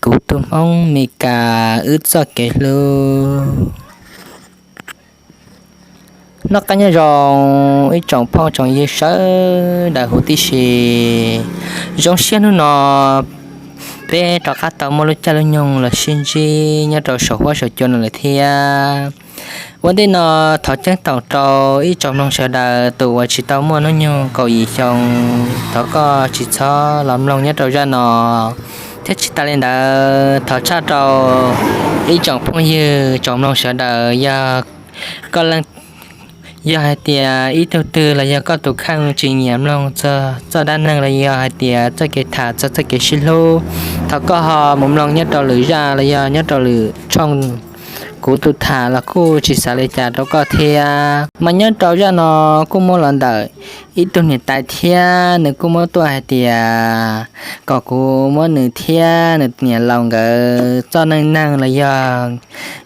Kuv tus Hmoob Mes Kas wb txoj kev hlub. Noj qab nyob zoo ib tsoom phooj tsoom ywg sawv daws huv tib si. Zoo siab hnub no peb rov qab tau muaj lub caij lub nyoog los sib ntsib nyob rau saum huab saum cua no lawm thiab. Ua ntej no thov ceeb toom rau ib tsoom mloog sawv daws tus uas tsis tau muaj hnub nyoog kaum yim xyoo, thov koj tsis txhob los mloog nyob rau zaj no. Thiab tsis tas li ntawd thov tshaj rau ib tsoom phooj ywg tsoom mloog sawv daws, yog koj leej, yog hais tias ib tug twg los yog koj tus kheej tsis nyiam mloog txog txoj dab neeg los yog hais tias txoj kev tham txog txoj kev sib hlub, thov koj ho mus mloog nyob rau lwm zaj los yog nyob rau lwm tshooj. Kuv tus tham los kuj tsis xav li cas rau koj thiab. Mas nyob rau zaj no kuj muaj los ntawm ib tug niam tais thiab nws kuj muab tuaj hais tias kom kuv muab nws thiab nws niam laus nkawd txoj neej neeg los yog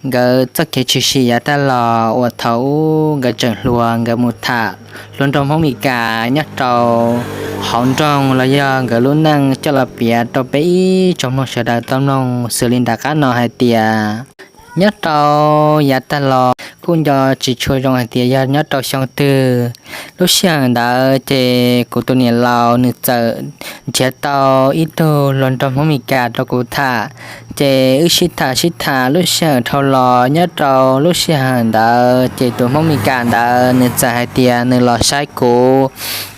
nkawd txoj kev tshwm sim yav tag los uas thaum ub nkawd tseem hluas nkawd mus tham hluas nraug Hmoob Mes Kas nyob rau hauv nroog los yog nkawd lub neej coj los piav rau peb ib tsoom mloog sawv daws tau mloog xws li nram qab no hais tias nyob rau yav tag los kuj nco tsis tshua zoo hais tias yog nyob rau xyoo twg. Lub sij hawm ntawd ces kuv tus niam laus nws txawm nrhiav tau ib tug hluas nraug Hmoob Mes Kas rau kuv tham. Ces wb sib tham sib tham lub sij hawm dhau los nyob rau lub sij hawm ntawd ces tus Hmoob Mes Kas ntawd nws txawm hais tias nws los saib kuv.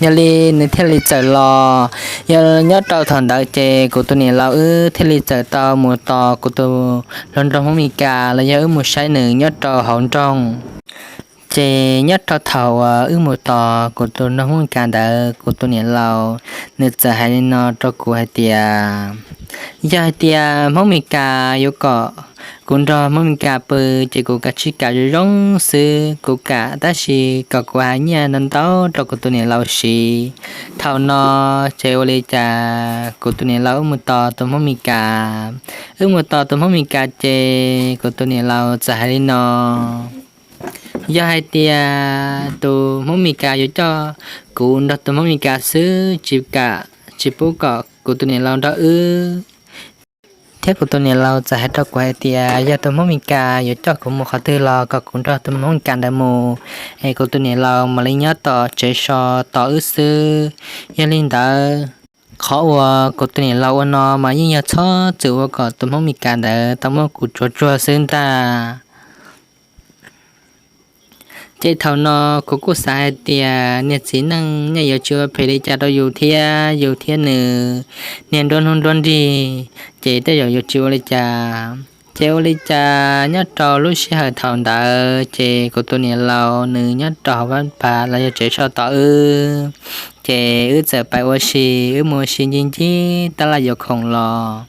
Yog li nws thiaj li txawm los. Yog nyob rau thaum ntawd ces kuv tus niam laus wb thiaj li txawm tau mus tos kuv tus hluas nraug Hmoob Mes Kas los yog wb mus saib nws nyob rau hauv nroog. Ces nyob rau thaum uas wb mus tos kuv tus nraug Hmoob Mes Kas ntawd kuv tus niam laus nws txawm hais li no rau kuv hais tias, yog hais tias Hmoob Mes Kas yuav kom kuv nrog Hmoob Mes Kas pw ces kuv kav tsij kam zoo zoo xwb, kuv kam tab sis kom kuv hais nyiaj ntau ntau rau kuv tus niam laus siv. Thaum no ces ua li cas kuv tus niam laus wb mus tos tus Hmoob Mes Kas. Wb mus tos tus Hmoob Mes Kas ces kuv tus niam laus txawm hais li no, yog hais tias tus Hmoob Mes Kas yuav coj kuv nrog tus Hmoob Mes Kas xwb, tsis kam, tsis pub kom kuv tus niam laus nrog wb. Thiab kuv tus niam laus txawm hais rau kuv hais tias yog tus Hmoob Mes Kas yuav coj kuv mus qhov twg los kom kuv nrog tus Hmoob Mes Kas ntawd mus, es kuv tus niam laus mam li nyob tom tsev so tos wb xwb. Yog li ntawd, qhov uas kuv tus niam laus ua no mas yeej yog txhob txwm ua kom tus Hmoob Mes Kas ntawd tau muab kuv tsuav tsuag xwb ntag. Ces thaum no kuv kuj xav hais tias niag txiv neej nej yuav tsis ua phem li cas rau yus thiab, yus thiab nws niag nruab hnub nruab nrig, ces tej zaum yuav tsis ua li cas. Ces ua li cas nyob rau lub sij hawm thaum ntawd ces kuv tus niam laus nws nyob rau hauv pab phav los yog tsev so tos wb, ces wb txawm pais ua si, wb mus ua si ncig ncig tab laj yuav khoom los.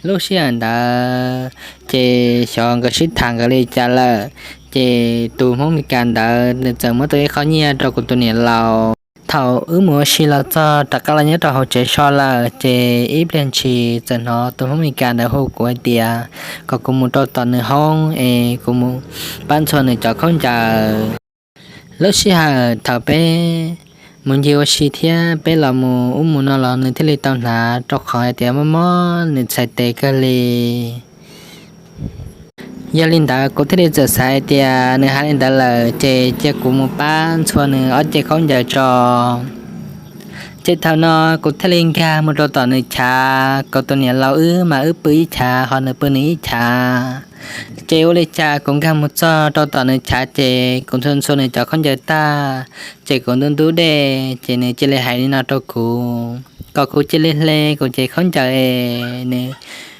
Lub sij hawm ntawd ces xyov nkawd sib tham nkawd li cas lawm, ces tus Hmoob Mes Kas ntawd nws txawm muab tau ib qho nyiaj rau kuv tus niam laus. Thaum wb mus ua si los txog rov qab los nyob rau hauv tsev so lawm ces ib pliag ntshis txawm hnov tus Hmoob Mes Kas ntawd hu kuv hais tias kom kuv mus rau tom nws hoob es kuv mus pab ntxhua nws cov khaub ncaws. Lub sij hawm thaum peb mus ncig ua si thiab peb los mus ub mus no los nws thiaj li tau hnav rau qhov hais tias mob mob nws txhais tes kawg li. Yog li ntawd kuv thiaj li txawm xav hais tias nws hais li ntawd lawm ces cia kuv mus pab ntxhua nws ob ce khaub ncaws tso. Ces thaum no kuv thiaj li nkag mus rau tom nws chav, kuv tus niam laus wb mas wb pw ib chav ho nws pw nws ib chav. Ces ua li cas kuv nkag mus txog rau tom nws chav ces kuv ntxhua ntxhua nws cov khaub ncaws tag, ces kuv ntub ntub dej ces nws cia li hais li no rau kuv, kom kuv cia li hle kuv cev khaub ncaws es nws,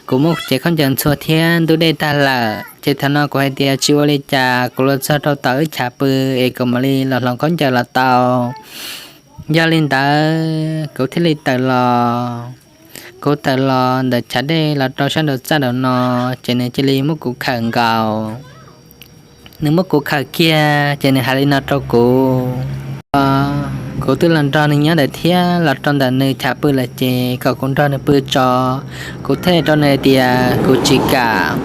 kuv muab cev khaub ncaws ntxhua thiab ntub dej tag lawm. Ces thaum no kuv hais tias tsis ua li cas, kuv los txog rau tom wb chav pw es kuv mam li los hloov khaub ncaws los tau. Yog li ntawd kuv thiaj li tawm los. Kuv tawm los ntawm chav dej los rau sab nraum txaj nraum no, ces nws cia li muab kuv khawm nkaus. Nws muab kuv khawm kiag ces nws hais li no rau kuv, kuv twb los nrog nws nyob ntawd thiab los rau ntawm nws chav pw lawm ces kom kuv nrog nws pw tso. Kuv thiaj li rau nws hais tias kuv tsis kam,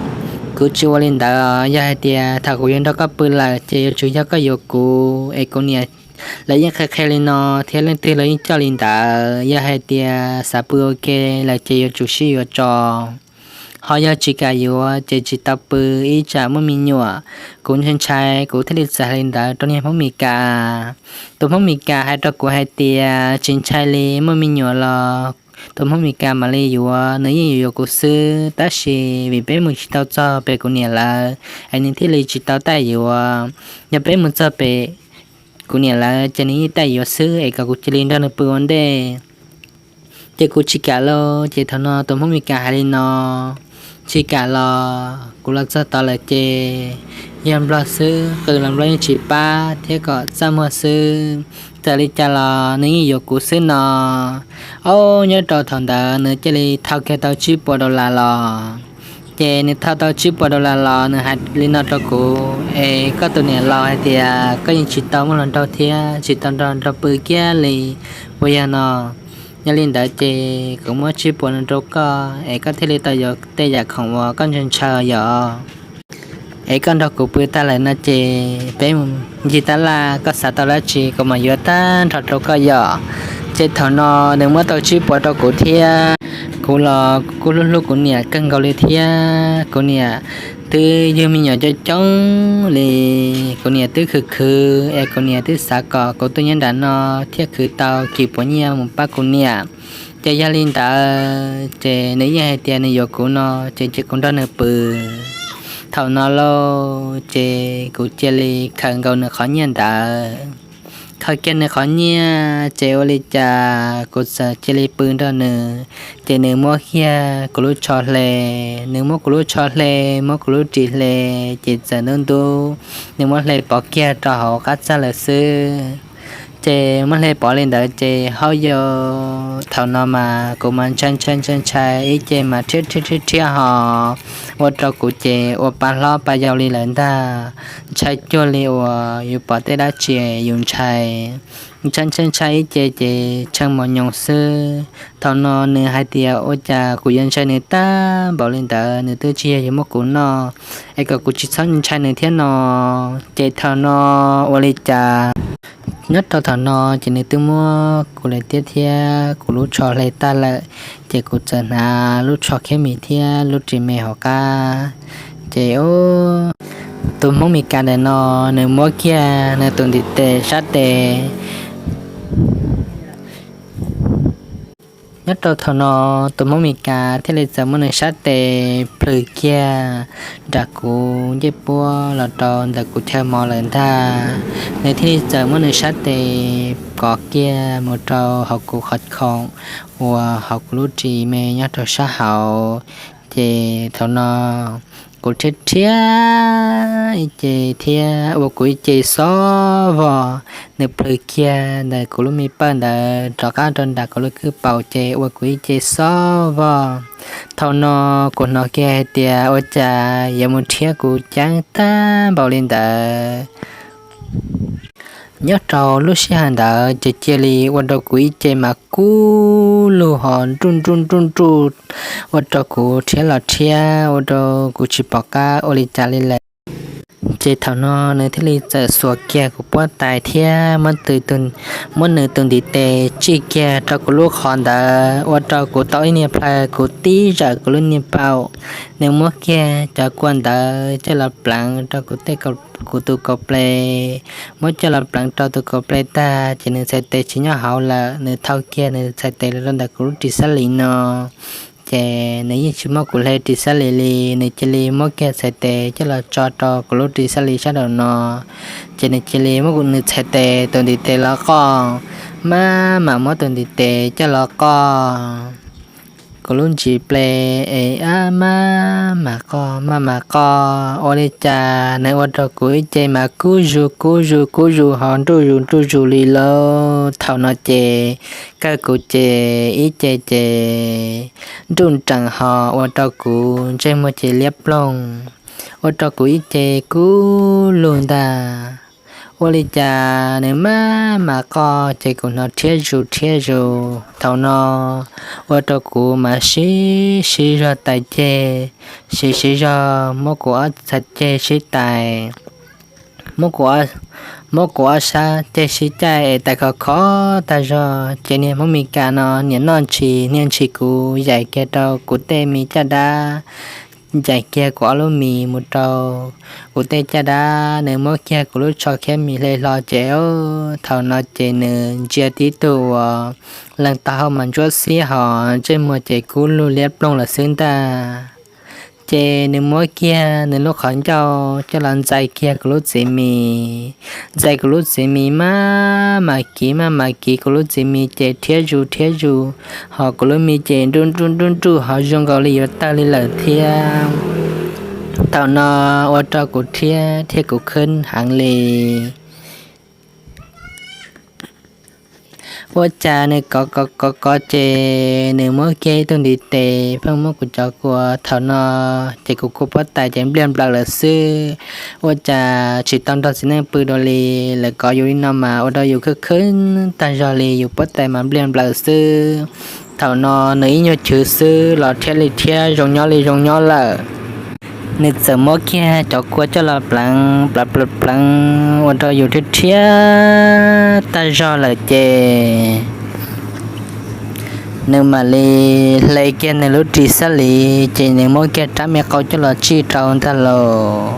kuv tsis ua li ntawd. Yog hais tias thaum kuv yuav nrog koj pw lawm ces yuav tsum yog koj yuav kuv es kuv niam lawv yeej qhia qhia li no thiab leej twg los yeej coj li ntawd. Yog hais tias xav pw ua ke lawm ces yuav tsum sib yuav tso. ho yog tsis kam yuav ces tsis tau pw, ib tsam muaj me nyuam. Kuv ntshai ntshai kuv thiaj li txawm hais li ntawd rau niag Hmoob Mes Kas. Tus Hmoob Mes Kas hais rau kuv hais tias tsis ntshai li, muaj me nyuam los tus Hmoob Mes Kas mam li yuav, nws yeej yuav yuav kuv xwb, tab sis vim peb mus tsis tau txog pem kuv niam lawv es nws thiaj li tsis tau taij yuav. Yog peb mus txog pem kuv niam lawv ces nws yeej taij yuav xwb, es kom kuv cia li nrog nws pw ua ntej. Ces kuv tsis kam lauj. Ces thaum no tus Hmoob Mes Kas hais li no, tsis kam los kuv los txog tod lawm ces yog Nplog xwb, qw los Nplog yeej tsis pab thiab kom txaj muag xwb. Txawm li cas los nws yeej yuav kuv xwb no. Ob, nyob rau thaum ntawd nws cia li thau kiag tau tsib puas dollar los. Ces nws thau tau tsib puas dollar los nws hais li no rau kuv, es koj tus niam laus hais tias koj yeej tsis tau muaj hluas nraug thiab tsis tau nrog hluas nraug pw kiag li, puas yog no? Yog li ntawd ces kuv muab tsib puas no rau koj es koj thiaj li tau yuav tej yam khoom uas koj ntshaw ntshaw yom. Es koj nrog kuv pw tag lawm no ces peb mus ncig tab laj, koj xav tau dab tsi kuv mam yuav tag nrho rau koj yom. Ces thaum no nws muab tau tsib puas rau kuv thiab. Kuv los kuj hlub hlub kuv niam kawg nkaus li thiab. Kuv niam twb yug me nyuam coob coob li, kuv niam twb khwv khwv es kuv niam twb xav kom kuv tuaj nyob nram no thiaj khwv tau kis puas nyiaj mus pab kuv niam. Ces yog li ntawd ces nws yeej hais tias nws yuav kuv no ces cia kuv nrog nws pw. Thaum no lauj ces kuv cia li khaws nkaus nws qhov nyiaj ntawd. Khaws kiag nws qhov nyiaj ces ua li cas kuv txawm cia li pw nrog nws. Ces nws muab kiag kuv lub tsho hle, nws muab kuv lub tsho hle, muab kuv lub ris hle, ces txawm ntub ntub, nws muab hle pov kiag rau hauv qab txaj lawm xwb. Ces muab hle pov li ntawd ces hauj yau, thaum no mas kuv mas ntshai ntshai ntshai ntshai ib ce mas rhiab rhiab rhiab rhiab ho ua rau kuv ces ua pa hlob pa yau li lawm ntag. Ntshai cuag li uas yus pom tej dab tsi yus ntshai. Ntshai ntshai ntshai ib ce ces tshee mos nyoos xwb. Thaum no nws hais tias ua cas kuv yuav ntshai nws tag npaum li ntawd, nws twb tsis yog yuav muab kuv noj, es kom kuv tsis txhob ntshai nws thiab no. Ces thaum no ua li cas, nyob rau thaum no ces nws twb muab kuv lawm tiab thiab kuv lub tsho hle tag lawm. Ces kuv txawm hnav lub tsho khiab mis thiab lub ris me hauv qab. Ces tus Hmoob Mes Kas ntawm no nws muab kiag nws tus ntiv tes sab tes. Nyob rau thaum no tus Hmoob Mes Kas thiaj li txawm muab nws sab tes plhws kiag nram kuv ncej puab los rau ntawm kuv chaw mos lawm ntag. Nws thiaj li txawm muab nws sab tes kov kiag mus rau hauv kuv qhov khoom uas hauv kuv lub ris me nyob rau sab hauv. Ces thaum no kuv rhiab rhiab ib ce thiab ua kuv ib ce xob vog. Nws plhws kiag ntawm kuv lub me pawj ntawd rov qab rau nram kuv lub kwj paum ces ua kuv ib ce xob vog. Thaum no kuv hnov kiag hais tias ua cas yuav mus rhiab kuv ceeb tag npaum li ntawd. Nyob rau lub sij hawm ntawd ces cia li ua rau kuv ib ce mas kub lug ho nruj nruj nruj nruj, ua rau kuv rhiab los rhiab ua rau kuv tsis pom qab ua li cas li lawm. Ces thaum no nws thiaj li txawm xuas kiag kuv puab tais thiab muab nws tus ntiv tes tsij kiag rau kuv lub qhov ntawd ua rau kuv tau ib niag plhaw kuv tib zawm kuv lub niag paum. Nws muab kiag cov kua ntawd coj los pleev rau kuv tej, kuv tus kaus ple. Muab coj los pleev rau tus kaus ple tag ces nws txhais tes tsis nyob hauv lawm, nws thau kiag nws txhais tes los rau ntawm kuv lub ris xab lis no. Ces nws yeej tsis muab kuv hle ris xab lis li, nws cia li muab kiag txhais tes coj los tso rau kuv lub ris xab lis sab nraum no. Ces nws cia li muab nws txhais tes tus ntiv tes los qoj, maj mam muab tus ntiv tes coj los qoj kuv lub ntsis ple es ab maj mam qoj maj mam qoj. Ua li cas nws ua rau kuv ib ce mas kub zus kub zus kub zus ho nruj zus nruj zus li lauj. Thaum no ces kawg kuv ces ib ce ces nruj nreem ho ua rau kuv ntsej muag ces liab ploog, ua rau kuv ib ce kub lug ntag. Ua li cas nws maj mam qoj ces kuv hnov rhiab zus rhiab zus. Thaum no ua rau kuv mas siv siv zog tais ceg, siv siv zog muab kuv ob txhais ceg sib tais. muab kuv ob sab ceg sib caij es tais khov khov tag zog. Ces niag Hmoob Mes Kas no niam noj ntshis niag ntshis kuv yaim kiag rau kuv tej me caj dab, yaim kiag kuv ob lub mis mus rau kuv tej caj dab, nws muab kiag kuv lub tsho khiab mis hle hlo ces thaum no ces nws ntsia tib tug uas leeg taub hau mas ntsuab xiab hos ntsej muag ces kub lug liab ploog lawm xwb ntag. Ces nws muab kiag nws lub qhov ncauj coj los ntxais kiag kuv lub txiv mis. Ntxais kuv lub txiv mis maj mam kiv maj mam kiv kuv lub txiv mis ces rhiab zus rhiab zus, hos kuv lub mis ces nruj nruj nruj nruj hos zoo nkaus li yuav tawg li lawm thiab. Thaum no ua rau kuv rhiab thiab kuv khwb heev li. Ua cas nws kov kov kov kov ces nws muab kiag ib tug ntiv tes pheej muab kuv cov kua. Thaum no ces kuv kua pob tais ces npliag nplaws lawm xwb. Ua cas tsis tau nrog txiv neej pw dua li, lawv kov yus li no mas ua rau yus khwb khwb tag zog li, yus pob tais mas npliag nplaws xwb. Thaum no nws ib nyuag chwv xwb los rhiab li rhiab, zoo nyob li zoo nyob lawm. Nws txawm muab kiag cov kua coj los pleev pleev pleev pleev ua rau yus rhiab rhiab tag zog lawm ces nws mam li hle kiag nws lub ris xab li, ces nws muab kiag rab me qau coj los tsij rau ntag lauj.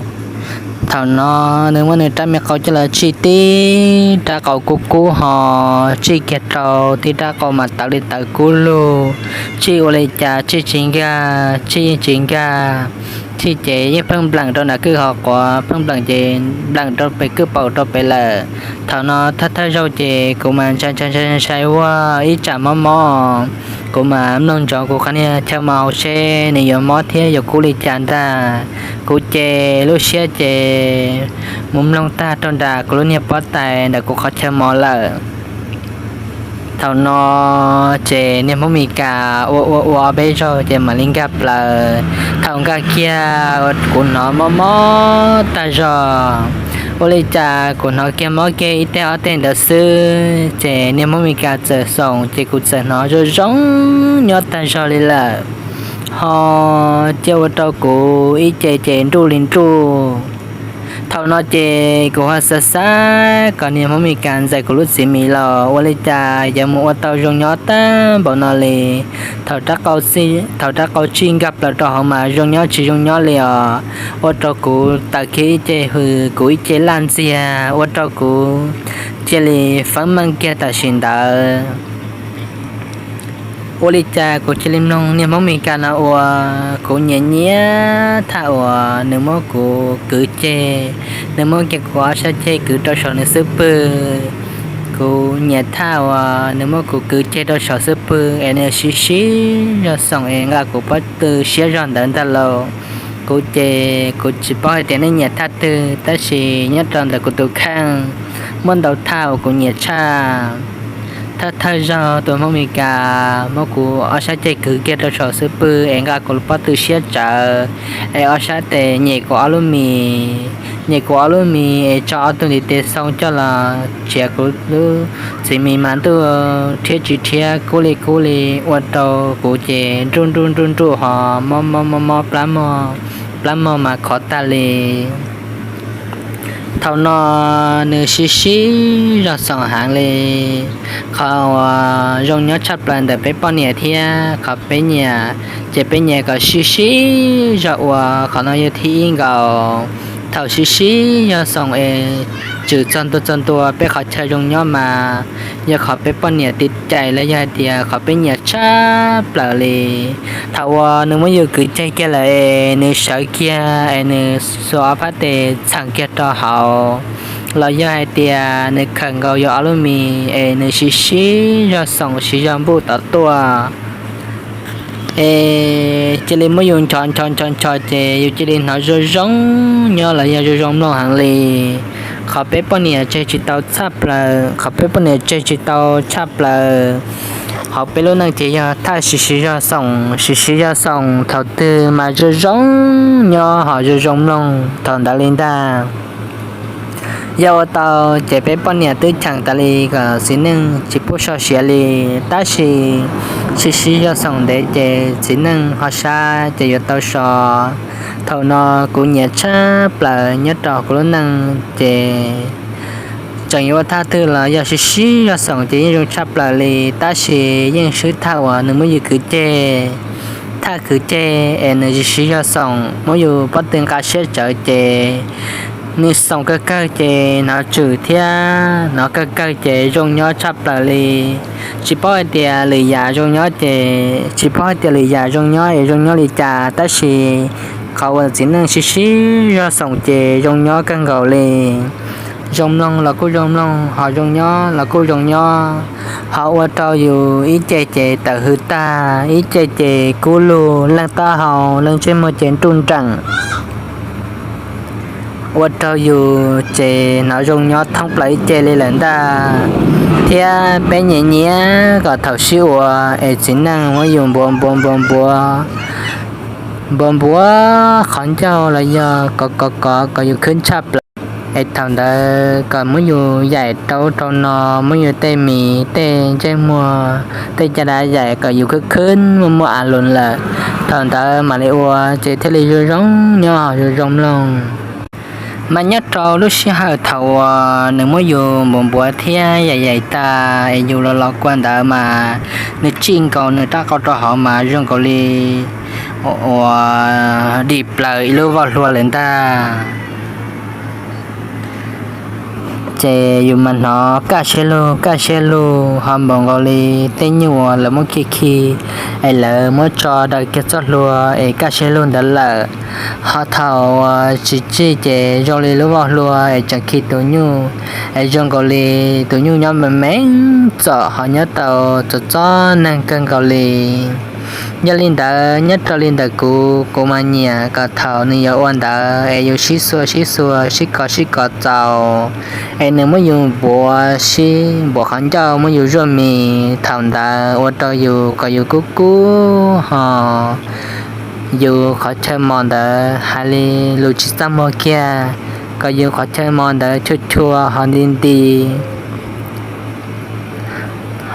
Thaum no nws muab nws rab me qau coj los tsij tib rab qau kub kub hos tsij kiag rau tib rab qau mas tawv li tawv kub lug, tsij ua li cas tsij tsis nkag, tsij yeej tsis nkag. Tsij ces yeej pheej npleem rau nram kwj hauv quav, pheej npleem ces npleem rau pem kwj paum rau pem lawm. Thaum no thawj thawj zaug ces kuv mas ntshai ntshai ntshai ua ib tsam mob mob, kuv mas mloog ntsoov kuv qhov niag chaw mos hauv seb nws yuav mob thiab yuav kub li cas ntag. Kuv ces lub siab ces mus mloog tag rau nram kuv lub niag pob tais ntawm kuv qhov chaw mos lawm. Thaum no ces niag Hmoob Mes Kas ua ua ua ob peb zaug ces mam li nkag plaws. Thaum nkag kiag kuv hnov mob mob tag zog, ua li cas kuv hnov kiag mob kiag ib teg ob teg ntawd xwb ces niag Hmoob Mes Kas txawm xoom ces kuv txawm hnov zoo zoo nyob tag zog li lawm, ho cia ua rau kuv ib ce ces nruj li nruj. Thaum no ces kuv ho xav xav kom niag Hmoob Mes Kas ntxais kuv lub txiv mis los ua li cas yuav mus ua tau zoo nyob tag npaum no li. Thaum rab qau tsij nkag plaws rau hauv mas zoo nyob tsis zoo nyob li os, ua rau kuv tawm kiag ib ce hws kuv ib ce laj ntxiag, ua rau kuv cia li feeb meej kiag tam sim ntawd. Ua li cas kuv cia li mloog niag Hmoob Mes Kas no ua, kuv nyiam nyiam thaj uas nws muab kuv kwv ceg, nws muab kiag kuv ob sab ceg kwv rau saum nws xub pwg. Kuv nyiam thaj uas nws muab kuv kwv ceg rau saum xub pwg es nws siv siv zog xoom es nqa kuv pob tw siab zog ntawd ntag lauj. Kuv ces kuv tsis paub hais tias nej nyiam thaj twg tab sis nyob rau ntawm kuv tus kheej muaj ntau thaj uas kuv nyiam tshaj. Thawj thawj zaug tus Hmoob Mes Kas muab kuv ob sab ceg kwv kiag rau saum xub pwg es nqa kuv pob tw siab tsawv, es ob sab tes nyem kuv ob lub mis, nyem kuv ob lub mis es tso ob tug ntiv tes xoo coj los txiav kuv lub txiv mis mas ntuj, rhiab tsis rhiab kub li kub li, ua rau kuv ces nruj nruj nruj nruj hos mob mob mob mob plab mog, plab mog mas khov tag li. Thaum no nws siv siv zog xoom heev li. Qhov uas zoo nyob tshaj plaws ntawm peb poj niam thiab qhov peb nyiam, ces peb nyiam kom siv siv zog ua, qhov no yog thib ib nkaus. Thaum siv siv zog xoom es tswm txog ntua txog ntua peb qhov chaw zoo nyob mas yog qhov peb poj niam tiv cais los yog hais tias qhov peb nyiam tshaj plaws li. Thaum uas nws muab yus kwv ceg kiag lawm es nws sawv kiag es nws xuas ob phab tes txheem kiag rau hauv, los yog hais tias nws khawm nkaus yus ob lub mis es nws siv siv zog xoom siv zog npuj tod tuaj, es cia li muab yus nchos nchos nchos nchos ces yus cia li hnov zoo zoo nyob los yog zoo zoo mloog heev li. Qhov peb poj niam tseg tsis tau tshaj plaws, qhov peb poj niam tseg tsis tau tshaj plaws hauv peb lub neej ces yog thaj siv siv zog xoom, siv siv zog xoom thaum twg mas zoo zoo nyob ho zoo zoo mloog thaum ntawd li ntag. Yog ua tau ces peb poj niam twb cheem tas li kom txiv neej tsis pub so siav li, tab sis sib sib zog xoom ntev ces txiv neej ho sab ces yuav tau so. Thaum no kuv nyiam tshaj plaws nyob rau kuv lub neej ces tseem yuav ua thaj twg los yog sib sib zog xoom ces yeej zoo tshaj plaws li, tab sis yeej swb thaj uas nws muab yus kwv ceg, thaj kwv ceg es nws sib sib zog xoom muab yus pob tw nqa siab tsawv ces nws xoom kawg kawg ces hnov tswm thiab hnov kawg kawg ces zoo nyob tshaj plaws li. Tsis paub hais tias lwm yam zoo nyob ces tsis paub hais tias lwm yam zoo nyob es zoo nyob li cas, tab sis qhov uas txiv neej sib sib zog xoom ces zoo nyob kawg nkaus li. Zoo mloog los kuj zoo mloog, ho zoo nyob los kuj zoo nyob, ho ua rau yus ib ce ces tawm hws tag, ib ce ces kub lug, leej taub hau leej ntsej muag ces nruj nreem, ua rau yus ces hnov zoo nyob thoob plaws ib ce li lawm ntag. Thiab peb nyiam nyiam kom thaum sib ua es txiv neej muab yus npuav npuav npuav npuav, npuav npuav qhov ncauj los yog kov kov kov kom yus khwb tshaj plaws, es thaum ntawd kom muab yus yaim rau ub rau no, muab yus tej mis tej ntsej muag tej caj dab yaim kom yus khwb khwb muaj muaj a lus lawm, thaum ntawd mam li ua ces thiaj li zoo zoo nyob ho zoo zoo mloog. Mas nyob rau lub sij hawm thaum uas nws muab yus npuav npuav thiab yaim yaim tas es yus los los kua ntawd mas nws tsim nkaus nws rab qau rau hauv mas zoo nkaus li uas dim plaws ib lub voj hlua lawm ntag. Ces yus mas hnov kaj siab lug kaj siab lug ho npaum nkaus li tej nyuj uas lawv muab khi khi es lawv muab tso daws kiag txoj hlua es kaj siab lug ntawd lawm. Ho thaum uas tsis tsim ces zoo li lub voj hlua es tseem khi tus nyuj, es zoo nkaus li tus nyuj nyob me me txom ho nyob tau txom txom neeg kawg nkaus li. Yog li ntawd nyob rau li ntawm kuv, kuv mas nyiam kom thaum nws yuav ua ntawd es yus sib xua sib xua sib kov sib kov txaus, es nws muab yus npuav sib npuav qhov ncauj muab yus zuaj mis, thaum ntawd ua rau yus kom yus kub kub ho yus qhov chaw mos ntawd hais li lus tsis txaj muag kiag, kom yus qhov chaw mos ntawd chua chua ho nti nti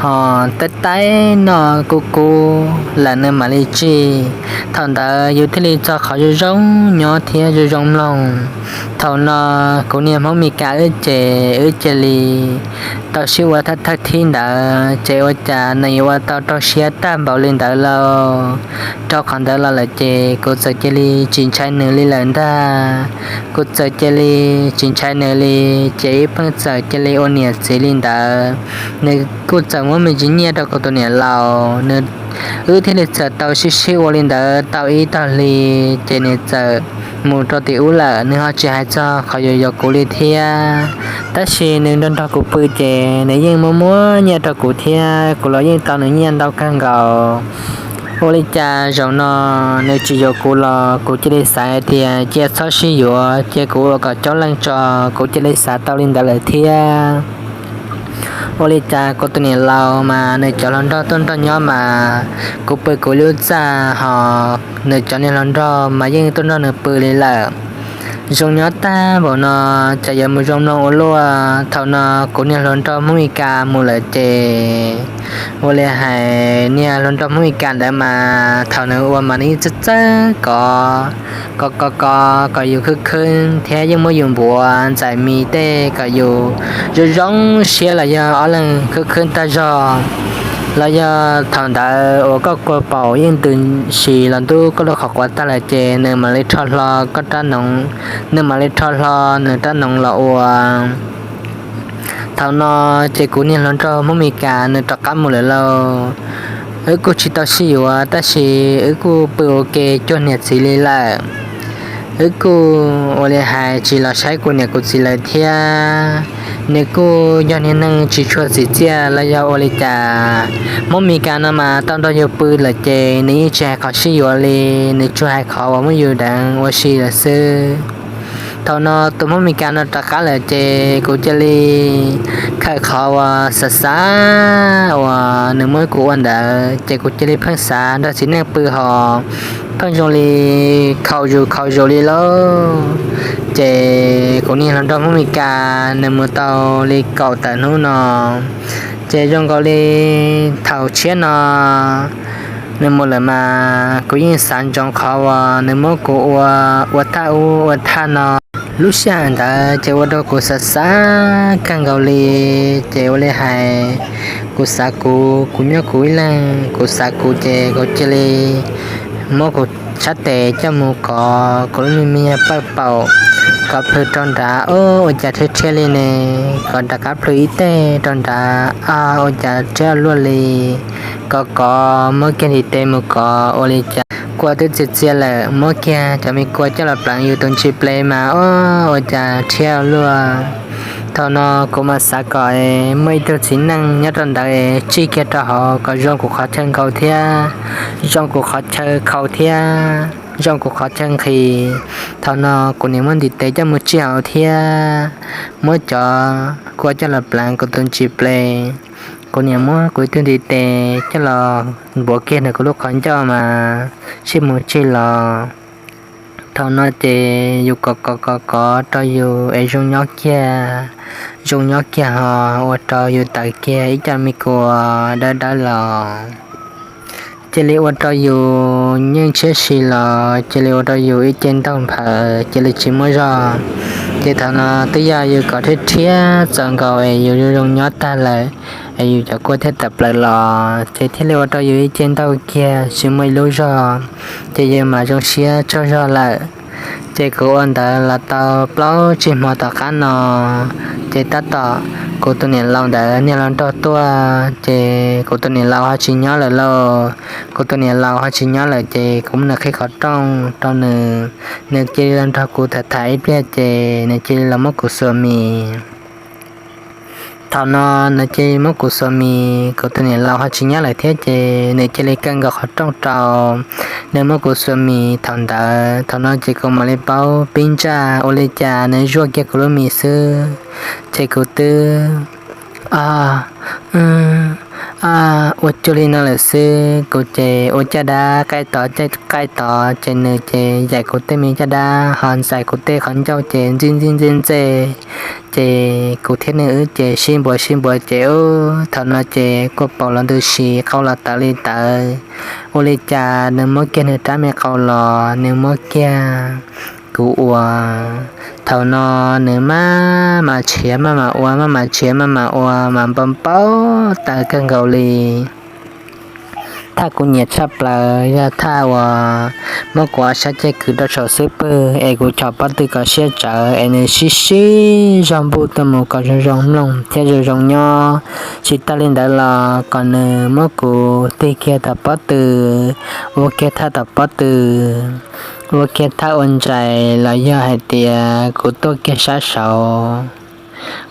ho taib taib noj kub kub lawm nws mam li tsim. Thaum ntawd yus thiaj li txog qhov zoo zoo nyob thiab zoo zoo mloog. Thaum no kuv niag Hmoob Mes Kas wb ces wb cia li tau sib ua thawj thawj thib ntawd ces ua cas nws yuav ua tau raug siab tag npaum li ntawd lauj. Rau qhov ntawd los lawm ces kuv txawm cia li tsis ntshai nws li lawm ntag. Kuv txawm cia li tsis ntshai nws li, ces wb pheej txawm cia li ua niam txiv li ntawd. Nws kuj txawm muab me ntsis nyiaj rau kuv tus niam laus, nws, wb thiaj li txawm tau sib sib ua li ntawd tau ib tag hli, ces nws txawm mus rau tim ub lawm, nws ho tsis hais txog qhov yuav yuav kuv li thiab. Tab sis nws nrog nrog kuv pw ces nws yeej muab muab nyiaj rau kuv thiab, kuv los yeej tau nws nyiaj ntau kawg nkaus. Ua li cas zaum no nws tsis yuav kuv los kuv cia li xav hais tias cia txhob sib yuav, cia kuv ua kom coob leej tso, kuv cia li xav tau li ntawd lawm thiab. Ua li cas kuv tus niam laus mas nws cov hluas nraug tuaj nrog nyob mas kuv pw kuv lub txaj ho nws cov niag hluas nraug mas yeej tuaj nrog nws pw li lawm. Zoo nyob tag npaum no, cas yuav mus zoo mloog ua luaj. Thaum no kuv niag hluas nraug Hmoob Mes Kas mus lawm ces, ua li hais niag hluas nraug Hmoob Mes Kas ntawd mas thaum nws ua mas nws yeej txawj txawj kov, kov kov kov kom yus khwb khwb thiab yeej muab yus npuav ntxais mis tej kom yus zoo zoo siab los yog ob leeg khwb khwb tag zog. Los yog thaum ntawd uas koj kua paum yeej ntws si los ntub koj lub qhov quav tag lawm ces nws mam li rho hlo koj rab noov, nws mam li rho hlo nws rab noov los ua. Thaum no ces kuv niag hluas nraug Hmoob Mes Kas nws rov qab mus lawm lauj. Wb kuj tsis tau sib yuav tab sis wb kuj pw ua ke cuag niam txiv li lawm. Wb kuj ua li hais tsis los saib kuv niam kuv txiv lawm thiab. Nws kuj yog niag neeg tsis tshua txim txiaj los yog ua li cas. Hmoob Mes Kas no mas tau nrog yus pw lawm ces nws yeej tsis hais qhov sib yuav li, nws tsuas hais qhov uas muab yus deev ua si lawm xwb. Thaum no tus Hmoob Mes Kas no rov qab lawm ces kuv cia li khawm qhov uas xav xav uas nws muab kuv ua ntawd ces kuv cia li pheej xav nrog txiv neej pw ho pheej zoo li khaus zus khaus zus li lauj. Ces kuv niag hluas nraug Hmoob Mes Kas nws mus tau li kaum tawm hnub no, Ces zoo nkaus li thaum tshiab no nws mus lawm mas kuv yeej xav ntsoov qhov uas nws muab kuv ua, ua thaj ub ua thaj no. Lub sij hawm ntawd ces ua rau kuv xav xav kawg nkaus li. Ces ua li hais, kuv xav kuv, kuv nyob kuv ib leeg, kuv xav kuv ces kuv cia li muab kuv sab tes coj mus kov kuv lub me me nyuag pawj paum, kov plhws rau nrad, ua cas rhiab rhiab li ne, kov rov qab plhws ib teg rau nrad, ua cas rhiab luaj li. Kov kov muab kiag ntiv tes mus kov ua li cas kua twb txias txias lawm, muab kiag cov me kua coj los pleev yus tus ntsis ple mas ua cas rhiab luaj. Thaum no kuv mas xav kom muaj ib tug txiv neej nyob rau ntawd es tsij kiag rau hauv kom zoo kuv qhov chaw nkaus thiab, zoo kuv qhov chaw khaus thiab, zoo kuv qhov chaw nqhis. Thaum no kuv niam muab ntiv tes coj mus tsij hauv thiab muab cov kua coj los pleev kuv tus ntsis ple. Kuv niam muab kuv ib tug ntiv tes coj los npuav kiag ntawm kuv lub qhov ncauj mas tsij mus tsij los. Thaum no ces yus kov kov kov kov rau yus es zoo nyob kiag, zoo nyob kiag ho ua rau yus tawm kiag ib co me kua dawb dawb los. Cia li ua rau yus nyeej tshiab si los cia li ua rau yus ib ce ntaug nphaws cia li tsis muaj zog. Ces thaum no twb yog yus kom rhiab rhiab txaus nkaus es yus zoo zoo nyob tag lawm es yus cov kua thiaj tawm plaws los ces thiaj li ua rau yus ib ce ntaug kiag tsis muaj ib lub zog, ces yus mam zoo siab tsaug zog lawm. Ces kuv ua ntawd los tau plaub tsib hmo tom qab no, ces tab tom kuv tus niam laus ntawd niag hluas nraug tuaj, ces kuv tus niam laus ho tsis nyob lawm lauj. Kuv tus niam laus ho tsis nyob lawm ces kuv muab nws qhib qhov rooj rau nws, nws cia li los nrog kuv tham tham ib pliag ces nws cia li los muab kuv xuas mis. Thaum no nws cia li muab kuv xuas mis, kuv tus niam laus ho tsis nyob lawm thiab ces nws cia li kaw nkaus qhov rooj rau, nws muab kuv xuas mis thaum ntawd. Thaum no ces kuv mam li paub pib ntsaj ua li cas nws zuaj kiag kuv lub mis xwb, ces kuv twb a, a, ua cuag li no lawm xwb. Kuv ces ua caj dab qaij tod caj qaij tod ces nws ces yaim kuv tej me caj dab ho ntxais kuv tej qhov ncauj ces ntxij ntxij ntxej ntxej, ces kuv thiab nws wb ces sib npuav sib npuav ces ub thaum no ces kua paum los ntws si qau los tawv li tawv. Ua li cas nws muab kiag nws rab me qau los nws muab kiag kuv ua. Thaum no nws maj mam tshiav maj mam ua, maj mam tshiav maj mam ua mas npau npau taws kawg nkaus li. Thaj kuv nyiam tshaj plaws yog thaj uas muab kuv ob sab ceg kwv rau saum xub pwg es kuv chom pob tw kom siab tsawv es nws sib sib zog npuj tuaj mus kom zoo zoo mloog thiab zoo zoo nyob. Tsis tas li ntawd los kom nws muab kuv tig kiag tom pob tw, ua kiag thaj tom pob tw, ua kiag thaj ua ntsais los yog hais tias kuv tuaj kiag sab saud.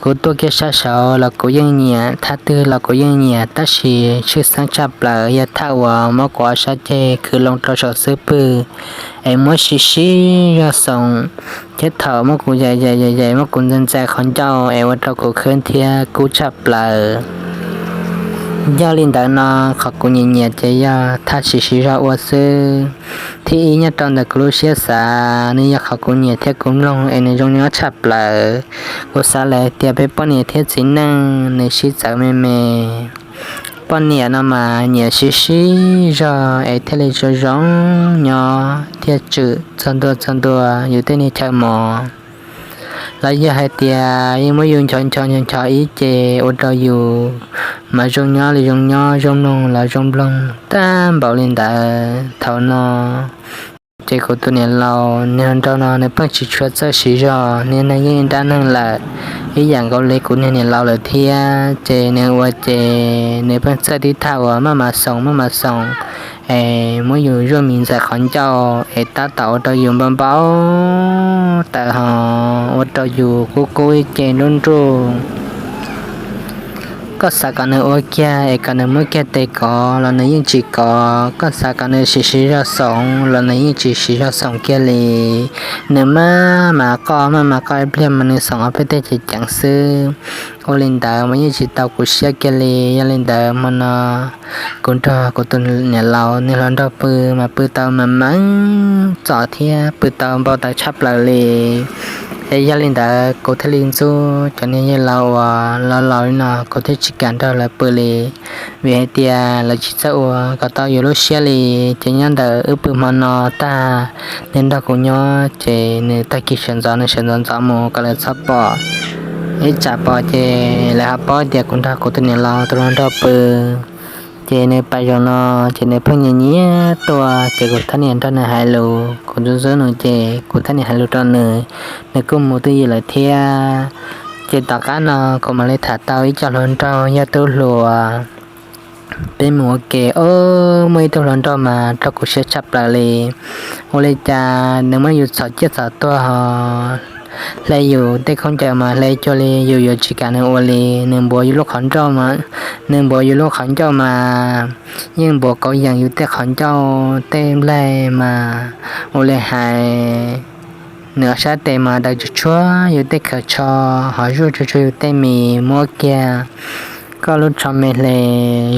Kuv tuaj kiag sab saud los kuv yeej nyiam, thaj twg los kuv yeej nyiam, tab sis tshwj xeeb tshaj plaws yog thaj uas muab kuv ob sab ceg kwv loo rau saum xub pwg es muab sib sib zog xoom, thiab thaum muab kuv yaim yaim yaim yaim muab kuv ntxais ntxais qhov ncauj es ua rau kuv khwb thiab kub tshaj plaws. Yog li ntawd no qhov kuv nyiam nyiam ces yog thaj sib sib zog ua xwb. Thib ib nyob rau ntawm kuv lub siab xav nws yog qhov kuv nyiam thiab kuv mloog es nws zoo nyob tshaj plaws. Kuv xav lawm tias peb poj niam thiab txiv neej nws sib txawv me me. Poj niam no mas nyiam sib sib zog es thiaj li zoo zoo nyob thiaj tswm txog ntua txog ntua yus tej niag chaw mos. Los yog hais tias yeej muab yus nchov nchov nchov nchov ib ce ua rau yus mas zoo nyob li zoo nyob, zoo mloog los zoo mloog tag npaum li ntawd. Thaum no ces kuv tus niam laus niag hluas nraug no nws pheej tsis tshua txawj siv zog, niag neeg yeej dab neeg lawm, ib yam nkaus li kuv niag niam laus lawm thiab. Ces nws ua ces nws pheej txawj tib thaj uas maj mam xoom maj mam xoom es muab yus zuaj mis ntxais qhov ncauj es tab tom ua rau yus npau npau taws ho ua rau yus kub kub ib ce nruj nruj. Koj xav kom nws ua kiag es kom nws muab kiag tes kov los nws yeej tsis kov, koj xav kom nws siv siv zog xoom los nws yeej tsis siv zog xoom kiag li. Nws maj mam qoj maj mam qoj ib pliag mas nws xoom ob peb teg ceev ceev xwb. Ua li ntawd mas yeej tsis tau kuv siab kiag li. Yog li ntawd hmo no kuv nrog kuv tus niam laus niag hluas nraug pw mas pw tau mas meej txom thiab pw tau npau taws tshaj plaws li. Ces yog li ntawd kuv thiaj li ntxub cov niag yawg laus uas los laus li no, kuv thiaj tsis kam nrog lawv pw li, vim hais tias lawv tsis txawj ua kom tau yus lub siab li. Ces nyob ntawm wb pw hmo no tag, nws nrog kuv nyob ces nws tag kis sawv ntxov nws sawv ntxov ntxov mus kom lawv txhob pom. Ib tsam pom ces lawv ho paub tias kuv nrog kuv tus niam laus tus hluas nraug pw. Ces nws pais zaum no, ces nws pheej nyiam nyiam tuaj, ces kuv thiaj niam nrog nws hais lus, kuv ntxub ntxub nws ces kuv thiaj niam hais lus rau nws, nws kuj mus twj ywm lawm thiab. Ces tom qab no kuv mam li tham tau ib co hluas nraug yog tub hluas, peb mus ua ke, o, muaj ib tug hluas nraug mas raug kuv siab tshaj plaws li. Ua li cas nws muab yus txhom ciaj txhom tuag ho hle yus tej khaub ncaws mas hle cuag li yus yuav tsis kam nws ua li. Nws npuav yus lub qhov ncauj mas, nws npuav yus lub qhov ncauj mas yeej npuav kauv yeem yus tej qhov ncauj tej nplaig mas, ua li hais nws ob sab tes mas daws tsuj tsuag yus tej khaws tsho, ho zuaj tsuj tsuag yus tej mis, muab kiag koj lub tsho me hle,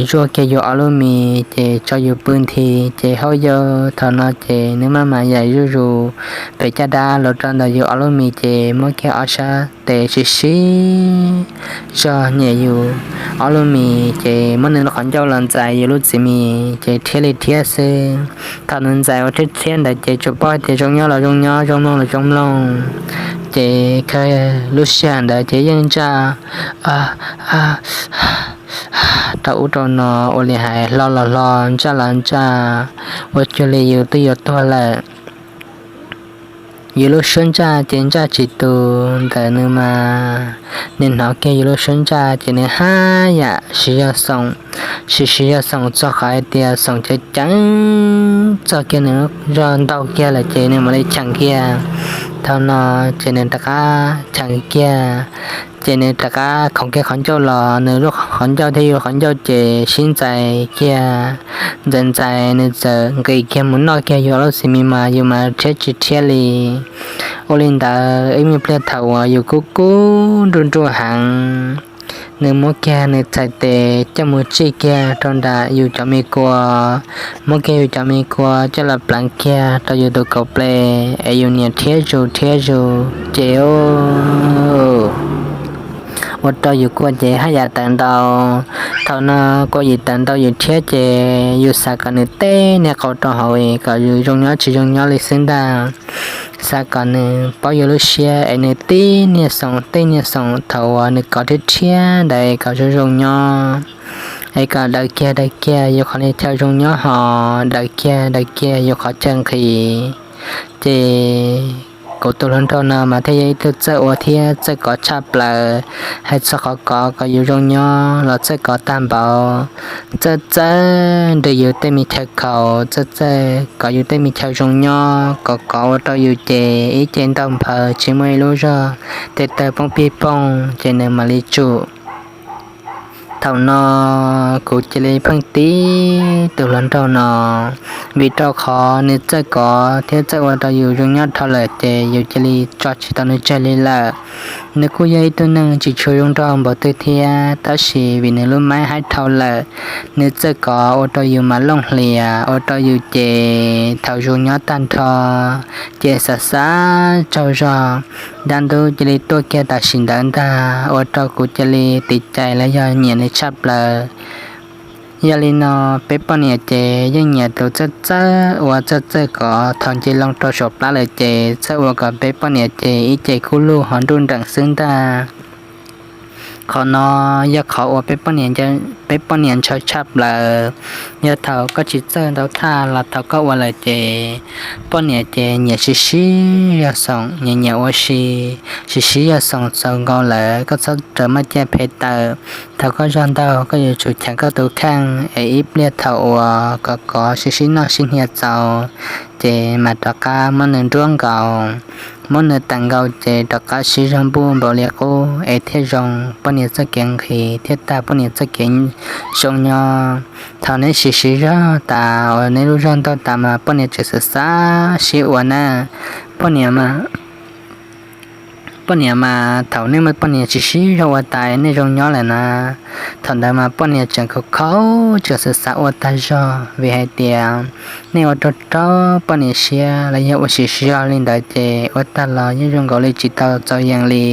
zuaj kiag yus ob lub mis ces tso yus pw nthi, ces hauj yau thaum no ces nws maj mam yaim zuj zus pem caj dab los rau ntawm yus ob lub mis ces muab kiag ob sab tes sib sib zog nyiam yus ob lub mis ces muab nws lub qhov ncauj los ntxais yus lub txiv mis ces rhiab li rhiab xwb. Thaum nws ntxais ua rhiab rhiab ntawd ces tsuas paub hais tias zoo nyob los zoo nyob, zoo mloog los zoo mloog, ces kha lub sij hawm ntawd ces yeej ntsaj rau ub rau no, ua li hais hlo los hlo, ntsaj los ntsaj, ua cuag li yus twb yuav tuag lawm. Yus lub suab ntsaj ces ntsaj tsis tus ntawm nws mas, nws hnov kiag yus lub suab ntsaj ces nws haj yam siv zog xoom, siv siv zog xoom txog qhov hais tias xoom ceev ceev txog kiag nws zog ntau kiag lawm ces nws mam li cheem kiag. Thaum no ces nws rov qab cheem kiag, ces nws rov qab khoov kiag qhov ncauj los, nws lub qhov ncauj thiab yus qhov ncauj ces sib ntxais kiag, ntxais ntxais nws txawm nqis kiag mus noj kiag yus ob lub txiv mis mas yus mas rhiab tsis rhiab li. Ua li ntawd ib me pliag thaum uas yus kub kub nruj nruj heev, nws muab kiag nws txhais tes coj mus tsij kiag rau nram yus cov me kua, muab kiag yus cov me kua coj los pleev kiag rau yus tus kaum ple, es yus niam rhiab zus rhiab zus ces ua rau yus kua ces haj yam tawv ntau. Thaum no kua yim tawv ntau yus rhiab ces yus xav kom nws teb niag qau rau hauv es kom yus zoo nyob tsis zoo nyob li xwb ntag. Xav kom nws paub yus lub siab es nws tib niag xoom tib niag xoom thaum uas nws kov rhiab rhiab ntawd kom zoo zoo nyob, es kom daws kiag daws kiag yus qhov niag chaw zoo nyob ho daws kiag daws kiag yus qhov chaw nqhis. Ces kuv tus hluas nraug no mas thiaj yog ib tug txawj ua thiab txawj kov tshaj plaws, hais txog qhov kov kom yus zoo nyob los txawj kov tag npaum, txawj txawj nrhiav yus tej me chaw khaus, txawj txawj kov yus tej me chaw zoo nyob, kov kov ua rau yus ces ib ce ntau nphaws tsis muaj ib lub zog, tes taw poob pig poog ces nws mam li tsum. Thaum no kuv cia li pheej tib tus hluas nraug no, vim rau qhov nws txawj kov thiab txawj ua rau yus zoo nyob dhau lawm ces yus cia li tso tsis tau nws tseg li lawm. Nws kuj yog ib tug neeg tsis tshua zoo nraug npaum twg thiab, tab sis vim nws lub maib haib dhau lawm, nws txawj kov ua rau yus mas looj hlias, ua rau yus ces thaum zoo nyob tag nrho ces xav xav tsaug zog, dab ntub cia li tuaj kiag tam sim ntawd ntag, ua rau kuv cia li tiv cais los yog nyiam nws tshaj plaws. Yog li no, peb poj niam ces yeej nyiam tus txawj txawj ua txawj txawj kov, thaum nce loo rau saum plab lawm ces txawj ua kom peb poj niam ces ib ce kub lug ho nruj nreem xwb ntag. Qhov no yog qhov uas peb poj niam ntshaw tshaj plaws. Yog thaum koj tsis txawj ntau thaj los thaum koj ua lawm ces poj niam ces nyiam siv siv zog xoom, nyiam nyiam ua si, siv siv zog xoom txaus nkaus lawm koj txhob rawm maj cia phem tawm. Thaum koj zog ntau koj yuav tsum cheem koj tus kheej es ib pliag thaum uas kov kov sib sib noj sib hnia txaus ces mam rov qab muab nws nruab nkaus. Muab nws teem nkaus ces rov qab sib zog npuj npaum li qub es thiaj zoo poj niam txoj kev nqhis thiab tag poj niam txoj kev zoo nyob. Thaum neb siv siv zog tas uas neb lub zog ntau tas mas poj niam tseem xav xav sib ua na. Poj niam mas poj niam mas thaum nej muaj poj niam tsis sib zog ua tas nej zoo nyob lawm na. Thaum ntawd mas poj niam tseem khaus khaus tseem xav xav ua tag zog vim hais tias nej ua rau rau poj niam siab los yog ua tsis sib zog li ntawd ces ua tag los yeej zoo nkaus li tsis tau txaus yees li.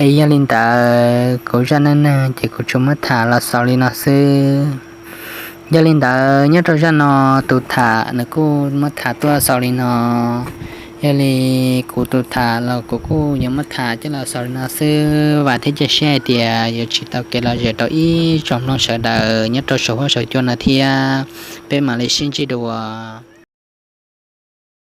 Es yog li ntawd kuv zaj neej neeg ces kuv tsuas muab tham los xaus li no xwb. Yog li ntawd nyob rau zaj no tus tham nws kuj muab tham tuaj xaus li no. Yog li kuv tus tham los kuv kuj yuav muab tham coj los xaus li no xwb, vam thiab cia siab hais tias yuav tsis tau kev lom zem rau ib tsoom mloog sawv daws nyob rau saum huab saum cua no thiab. Peb mam li sib ntsib dua.